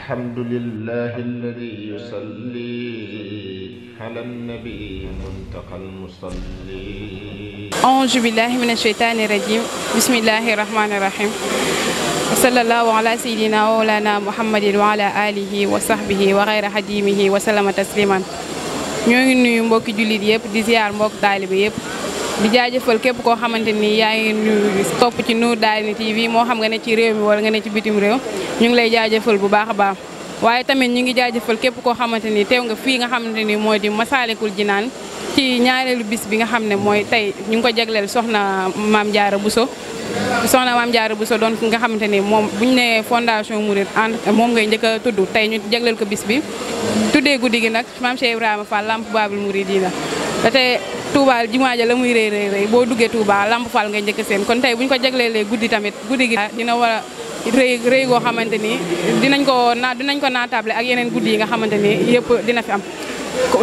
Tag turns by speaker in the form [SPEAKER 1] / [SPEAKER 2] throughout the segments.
[SPEAKER 1] الحمد لله الذي يصلي على النبي منتقى المصلي
[SPEAKER 2] أعوذ بالله من الشيطان الرجيم بسم الله الرحمن الرحيم وصلى الله على سيدنا ومولانا محمد وعلى آله وصحبه وغير خديمه وسلم تسليما ñoo ngi nuyu mbokki jullit yëpp di ziar mbokk taalibe yëpp di jaajëfal képp koo xamante ni yaa ngi nuyu topp ci Nour Darayni TV moo xam nga ne ci réew mi wala nga ne ci bitim réew ñu ngi lay jaajëfal bu baax a baax waaye tamit ñu ngi jaajëfal képp koo xamante ni teew nga fii nga xamante ni mooy di Massalikul Jinaan ci ñaareelu bis bi nga xam ne mooy tey ñu ngi ko jagleel soxna Maam Diarra Bousso doon ki nga xamante ni moom bu ñu nee fondation Mouride ànd moom ngay njëkk a tudd tey ñu jagleel ko bis bi tuddee guddi gi nag Maam Cheikh Ibrahima Fall Lamp Babul Mouridina te Touba jumaa ja la muy rëy boo duggee Touba Lamp Fall ngay njëkk seen kon tey bu ñu ko jagleelee guddi tamit guddi gi dina war a rëy goo xamante ni dinañ ko naatable ak yeneen guddi yi nga xamante ni yëpp dina fi am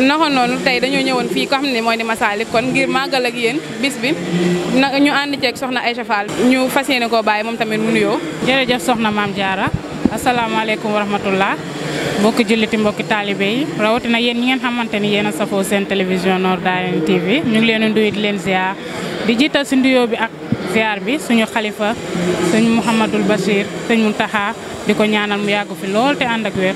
[SPEAKER 2] naka noonu tey dañoo ñëwoon fii ko xam ne mooy di Massalik kon ngir màggal ak yéen bis bi ñu ànd ceeg soxna Aïcha Fall ñu fas yéene koo bàyyi moom tamit mu nuyoo.
[SPEAKER 3] jërëjëf soxna Maam Diarra asalaamaaleykum wa rahmatullah mbokki julliti mbokki taalibe yi rawatina yéen ñi ngeen xamante ni yéen a safoo seen télévision Nour Darayni TV ñu ngi leen di nuyu di leen ziar di jiital si nuyoo bi ak ziar bi suñu xalifa sëñ Mouhamadul Bachir sëñ Mountakha di ko ñaanal mu yàgg fi lool te ànd ak wér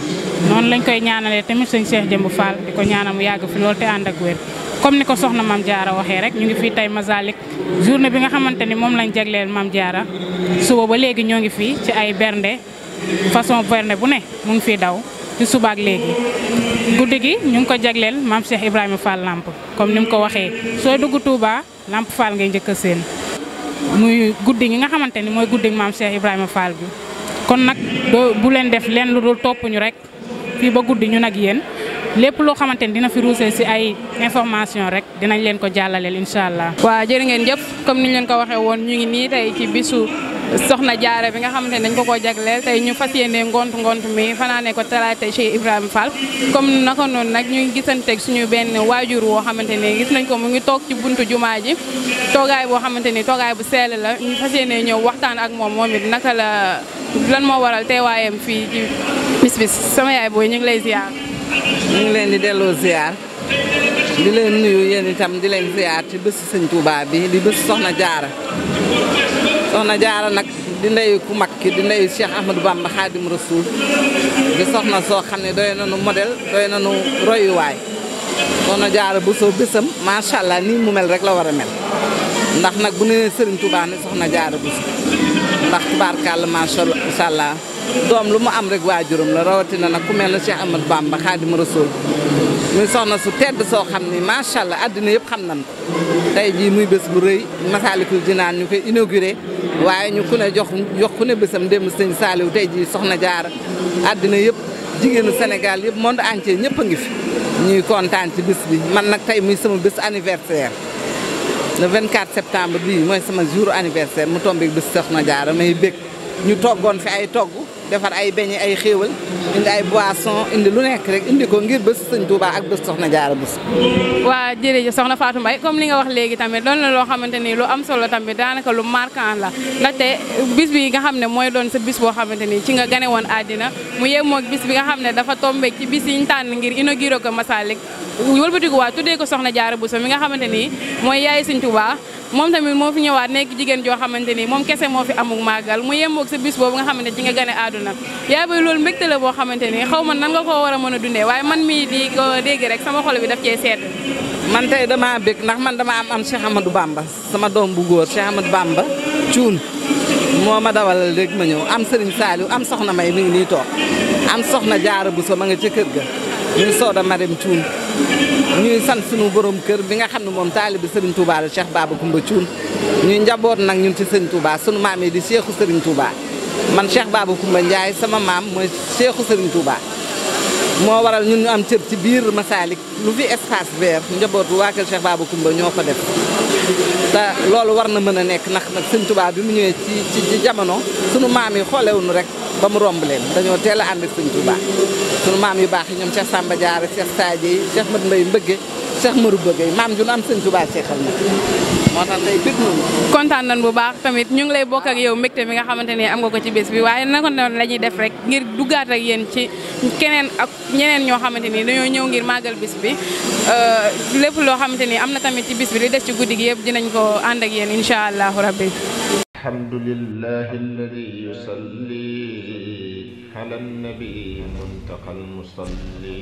[SPEAKER 3] noonu lañ koy ñaanalee tamit sëñ Cheikh Jëmb Fall di ko ñaanal mu yàgg fi lool te ànd ak wér comme ni ko soxna Maam Diarra waxee rek ñu ngi fii tey Massalik journée bi nga xamante ni moom lañ jagleel Maam Diarra suba ba léegi ñoo ngi fii ci ay bernde façon bernde bu ne mu ngi fii daw ci suba ak léegi guddi gi ñu ngi ko jagleel Maam Cheikh Ibrahima Fall Lamp comme ni mu ko waxee sooy dugg Touba Lamp Fall ngay njëkk a seen muy guddi gi nga xamante ni mooy guddi Maam Cheikh Ibrahima Fall bi kon nag bu leen def leen lu dul topp ñu rek fii ba guddi ñu nag yéen lépp loo xamante ni dina fi ruusee si ay information rek dinañ leen ko jàllaleel incha allah.
[SPEAKER 2] waaw jërë ngeen jëf comme niñ leen ko waxee woon ñu ngi nii tey ci bisu soxna Diarra bi nga xamante ne dañ ko koo jagleel tey ñu fas yéene ngont mi fanaane ko talaata Cheikh Ibrahima Fall comme naka noonu nag ñu ngi gisanteeg suñu benn waajur woo xamante ne gis nañ ko mu ngi toog ci buntu jumaa ji toogaay boo xamante ni toogaay bu sell la ñu fas yéene ñëw waxtaan ak moom it naka la lan moo waral teewaayam fii ci bis sama yaay booy ñu ngi lay ziar.
[SPEAKER 4] ñu ngi leen di delloo ziar di leen nuyu yéen itam di leen ziar ci bésu sëñ Touba bi di bésu soxna Diarra soxna Diarra nag di ndeyu ku mag ki di ndeyu Cheikh Ahmadou Bamba Khadim Rasoul di soxna soo xam ne doy nañu modèle doy nañu royuwaay soxna Diarra bu soo bésam macha allah nii mu mel rek la war a mel ndax nag bu nee Serigne Touba ne soxna Diarra bu ndax tubaarkàlla macha allah doom lu mu am rek waajuram la rawatina nag ku mel ne Cheikh Ahmadou Bamba Khadim Rasoul muy soxna su tedd soo xam ni macha allah àddina yëpp xam nañ ko tey jii muy bés bu rëy Massalikul Jinaan ñu koy inauguré waaye ñu ku ne jox ku ne bésam démb sëñ Saliou tey jii soxna Diarra àddina yëpp jigéenu Sénégal yëpp monde entier ñëpp a ngi fi ñuy kontaan ci bés bi man nag tey muy sama bés anniversaire le 24 septembre bii mooy sama jour anniversaire mu tombé bés soxna Diarra may bég ñu toggoon fi ay togg defar ay beñe ay xéewal indi ay boisson indi lu nekk rek indi ko ngir bés sëñ Touba ak bés soxna Diarra bés.
[SPEAKER 2] waa jërëjëf soxna Fatou Mbaye comme li nga wax léegi tamit doon na loo xamante ni lu am solo tamit daanaka lu marquant la ndaxte bis bi nga xam ne mooy doon sa bis boo xamante ni ci nga gane woon àddina mu yemoog bis bi nga xam ne dafa tombé ci bis yi ñu tànn ngir inauguré ko Massalik wëlbatiku waa tuddee ko soxna Diarra Bousso mi nga xamante ni mooy yaay sëñ Touba moom tamit moo fi ñëwaat nekk jigéen joo xamante ni moom kese moo fi amuk màggal mu yemoog sa bis boobu nga xamante ci nga gane àdduna yaa bay loolu mbégte la boo xamante ni xaw ma nan nga koo war a mën a dundee waaye man mii di ko dégg rek sama xol bi daf cee sedd.
[SPEAKER 4] man tey damaa bég ndax man dama am Cheikh Ahmadou Bamba sama doom bu góor Cheikh Ahmadou Bamba cuun moo ma dawalal rek ma ñëw am Serigne Saliou am soxna May mi ngi nii toog am soxna Diarra Bousso ma nga ca kër ga ñuy sooda Marème cuun ñuy sant sunu borom kër bi nga xam ne moom taalibi Serigne Touba la Cheikh Baba Koumba cuun ñuy njaboot nag ñun ci Serigne Touba sunu maam yi di Cheikhu Serigne Touba man Cheikh Baba Koumba Ndiaye sama maam mooy Cheikhu Serigne Touba moo waral ñun ñu am cër ci biir Massalik lu fi espace vert njabootu waa kër Cheikh Baba Koumba ñoo ko def te loolu war na mën a nekk ndax nag Serigne Touba bi mu ñëwee ci jamono sunu maam yi xoolewuñu rek ba mu romb leen dañoo teel a ànd ak Serigne Touba sunu maam yu baax yi ñoom Cheikh Samba Diarra Cheikh Sadio yi Cheikh Mat Mbaye Mbëgge Cheikh Marouba Gueye maam ju nu am sëñ Touba seexal na moo tax tey bég nañu.
[SPEAKER 2] kontaan nañ bu baax tamit ñu ngi lay bokk ak yow mbégte mi nga xamante ni am nga ko ci bés bi waaye naka noonu la ñuy def rek ngir duggaat ak yéen ci keneen ak ñeneen ñoo xamante ni dañoo ñëw ngir màggal bis bi lépp loo xamante ni am na tamit ci bis bi li des ci guddi gi yëpp dinañ ko ànd ak yéen incha allahu rabbi.
[SPEAKER 1] alhamdulillahi alladi yusalli ala nabi muntaqa almusalli